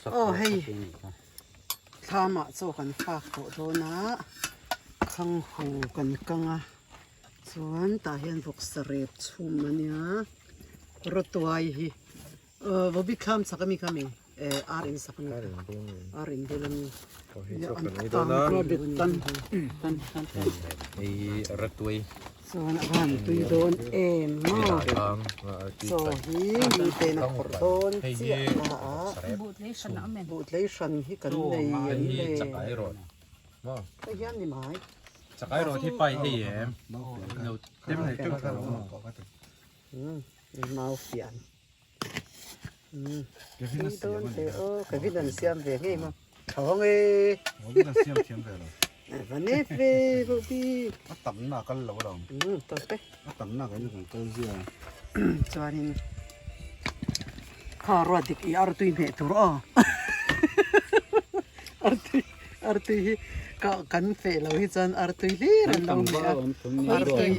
Aw hei thlamah chaw kan fak tawh dawn a khanghu kan kang a chuan tah hian vawksa rep chhum a nia rawtuai hi Aw Bobby thlam chak ami kha mi eh ar in sak ami kha ar in bul ami chuan a van tui dawn em maw chaw hi mi ten a phawrh dawn chiah na a buhtlei hran hi kan nei an le hei hian ni mai Mau fian Kevin a siam a ni aw Kevin an siam ve ngei maw Thawng e Kevin a siam thiam ve lo Vane ve Bobby A tam na kal lo alawm tawp e A tam na kan kan kal zia Chuanin kha ruat dik i artui hmeh tur aw artui artui hi ka kan feh lo hi chuan artui hlir an lo hmeh a artui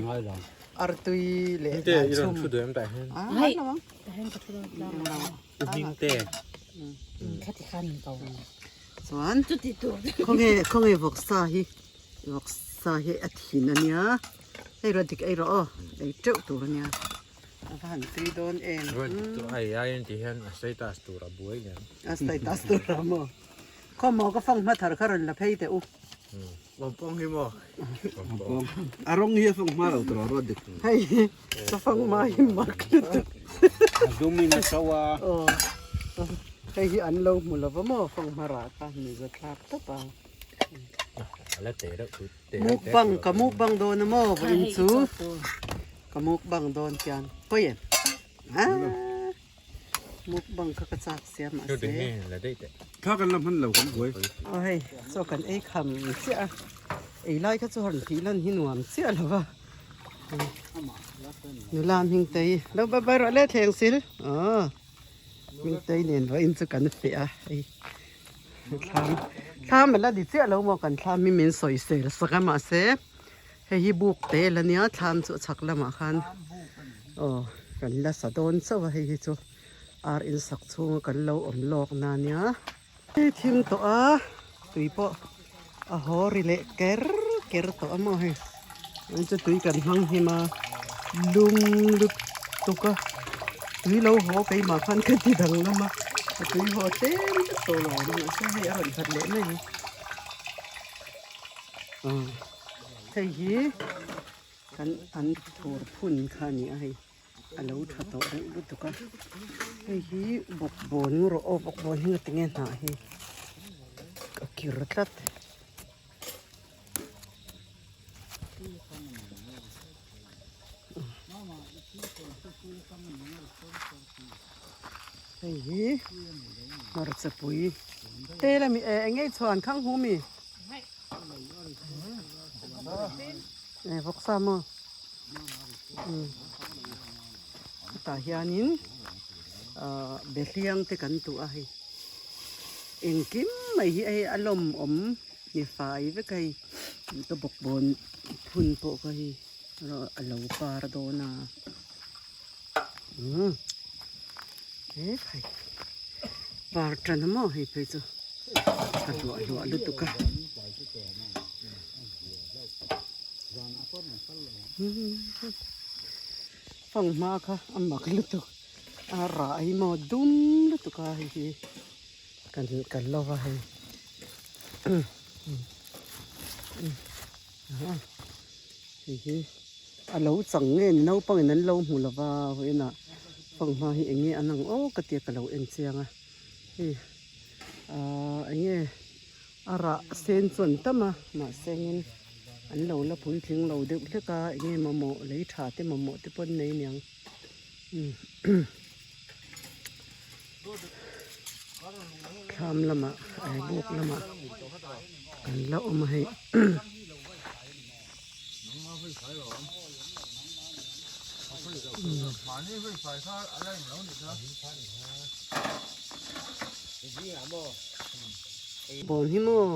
Artui leh dan chhum. Ai lo ang. Chuan khawnge khawnge vawksa hi vawksa hi a thin a nia hei rawh dik ei rawh aw ei teuh tur a nia a va han tui dawn em. Ai ai an tih hian a status tur a buai nen. A status tur a maw. Khawmaw ka fang hma thar kha rawn la phei teh u. Pampawng hi maw? Pampawng. A rawng hi a fang hma lo tur a ruat dik. Hei ka fang hma hi mak lutuk. A dum in a so a. Aw. Hei hi an lo hmu lova maw fang hma rah kha ni za thlak tawp a. A la te deuh chu te. Mukbang ka mukbang dawn a maw vawiin chu. Ka mukbang dawn chian. Pawi em? Haa. Mukbang kha ka chak sia mahse. Thla kan la hman lo kan buai. Aw hei chaw kan ei kham chiah a, ei lai kha chu han tih lan hi nuam chiah lo va. Nula Hmingtei lo bye bye rawh le thleng sil aw Hmingtei nen vawiin chu kan feh a hei thlam thlam a la di chiah lo maw kan thlam hi min sawisel sak a mahse Hei hi buk te la nia thlam chu a chhak lamah khan aw kan la sa dawn chauh a hei hi chu ar in sak chhunga kan lo awm lawk na nia. Hei thim tawh a tui pawh a haw ri leh ker ker tawh a maw hei an chu tui kan hmang hnim a lum lutuk a tui lo haw keimah khan ka ti danglam a a tui haw tlem vek tawh lo ang mahse hei a rawn khat leh mai ang. Hei hi kan an thur phun kha a ni a hei a lo tha tawh reuh lutuk a hei hi bawkbawn rawh aw bawkbawn hi ngatinge hnah hi a kir tlat. Hei hi hmarcha pui te la mi eh eng nge chhuan khang hu mi eh vawksa maw umm hetah hianin ah behliang te kan tuah a hei engkim mai hi hei a lawmawm ni fai vek a hei ka bawkbawn phun pawh kha hei a lo par dawn a. Umm he phei par tan a maw hei phei chu a hluah hluah lutuk a fanghma kha a mak lutuk a rah hi maw dum lutuk a hei hi kan kan lo va hei hei hi. A lo chang nge ni naupangin an lo hmu lo va vawiinah fanghma hi eng nge an ang aw ka tia ka lo en chiang a hei ahh eng nge a rah sen chu an tam a mahse engin an lo la puitling lo deuh hlek a eng nge mamawh lei tha te mamawh te pawh an nei aniang thlam lamah eh buk lamah kan la awm a hei. Bawn hi maw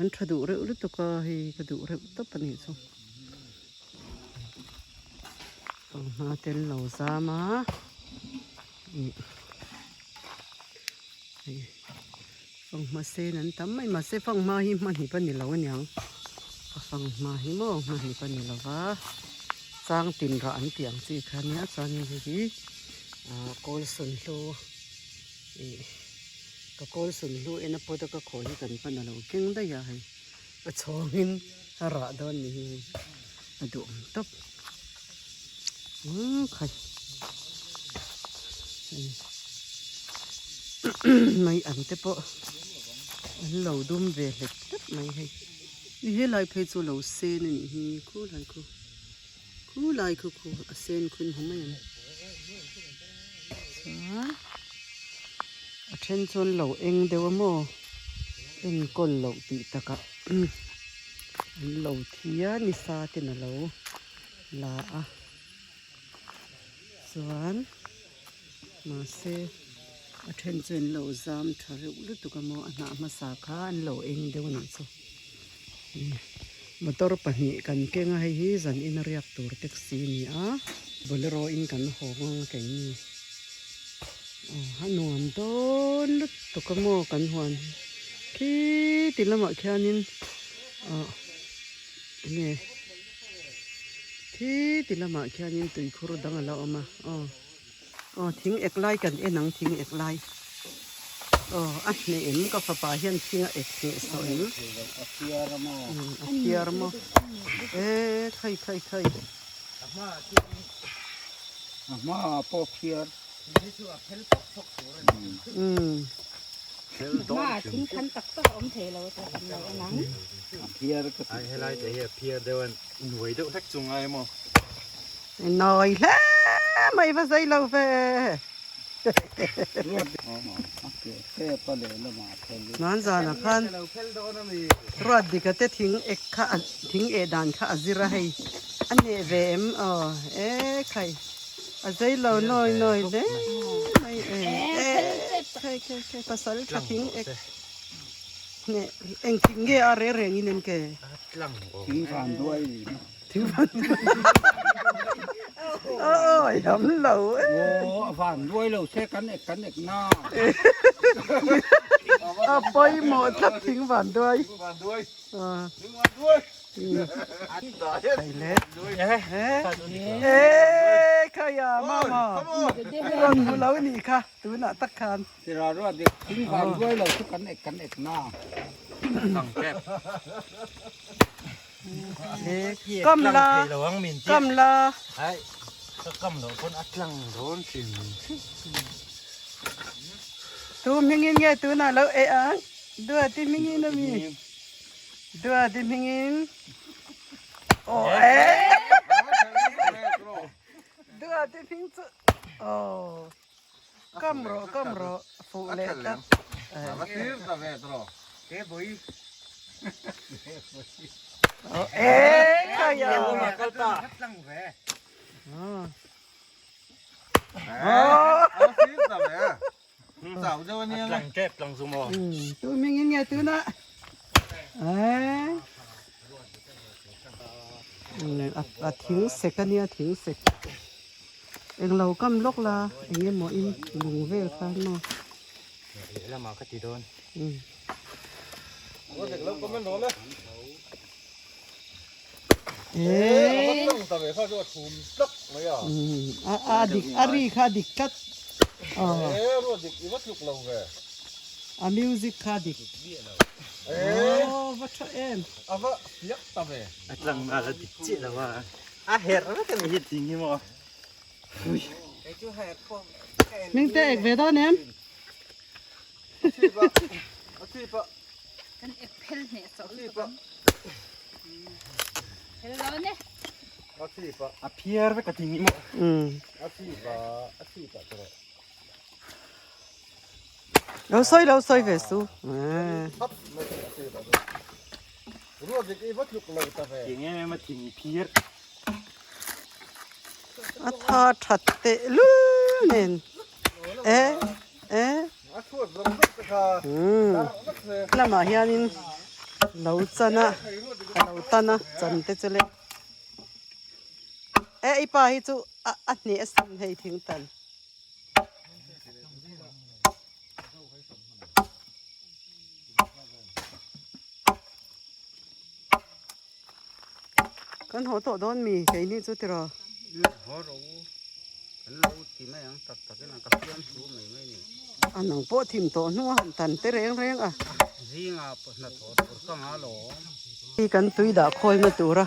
an tha duh reuh lutuk a hei ka duh reuh tawp a nih chu panghma tel lo zam a ih. Hei fanghma sen an tam mai mahse fanghma hi hmanhip a ni lo aniang a fanghma hi maw hmanhip a ni lo va chang tin rah an tih ang chi kha nia chuanin hei hi ah kawl sunhlu ih ka kawl sunhlu en a pawt a ka khawi hi kan pan a lo keng daih a hei a chhawngin a rah dawn ni hi hei a duhawm tawp umm khai hei mai ang te pawh an lo dum ve hlek hlek mai hei i helai phei chu lo sen a nih hi khulai khu khulai khu khu a sen khun hu mai ang chuan a then chuan lo eng deuh a maw enkawl loh tih takah an lo thi a nisa ten a lo la a chuan mahse a then chu an lo zam tha reuh lutuk a maw a hnah hmasa kha an lo eng deuh a nih chu motor pahnih kan keng a hei hi zan in a riak tur taxi a ni a bolero in kan haw nghal a keini aw a nuam dawn lutuk a maw kan huan hi khiti lamah khianin ah enge khiti lamah khianin tuikhur dang a la awm a aw. Aw thing ek lai kan en ang thing ek lai aw a hneh em ka fapa hian thing a ek hneh sawh em a phiar a maw a phiar maw e khai khai khai a hma pawh phiar umm hma thing than tak tak a awm thei lo a tam lo ang ang a phiar ka ai helai te hi a phiar deuh a nuai deuh hlek chu ngai maw. Nawi hle mai va zai lo ve. Hman zanah khan ruat dika te thing ek kha thing eh dan kha a zir a hei a neh ve em aw e khai a zai lo nawi nawi hle mai e e khai khai khai pasal tha thing ek neh eng thing nge a reng reng in en ke. Thing van duai. Ôi hâm lo Ồ van đuôi lo xe cắn ek cắn ek na. A pawimawh tlat thing van duai. Van duai. À. Thing van duai. Thei le. Ê khaya mama. Rawn hmu lo nih kha tunah tak khan. Tira ruat dik thing van duai lo chu kan ek kan ek na. Kam la kam la tu hmingin nge tunah lo eh ang duati hmingin a mi duati hmingin aw eh duati hming chu aw kam rawh kam rawh fuh leh tlat Tu mingin nge tuna a thing sek ania thing sek englo kam lawk la eng emaw in lung vel khan maw lehlamah ka ti dawn. A dik a ri kha a dik tlat a music kha a dik aw va tha em A tlang ngal a dik chiah lo a a herh vek a ni hi ting hi maw. Ming te ek ve dawn em. Kan ek phel hneh sawh lutuk ang. Phel dawn e. A phiar vek a ting hi maw. Lo sawi lo sawi ve su. Ting em em a thing i phiar. A tha that teh lul nen e e umm lamah hianin lo chan a a lo tan a chan te chu le e i pa hi chu a a hneh a sin hei thing tan. Kan haw tawh dawn mi keini chu tiraw? Haw ro kan lo ti mai ang tak takin ka fiam thu mai mai ni. A nang pawh thim tawh hnu a han tan te reng reng a. Zingah hnathawh tur ka ngah lo. Hi kan tui dah khawlna tura.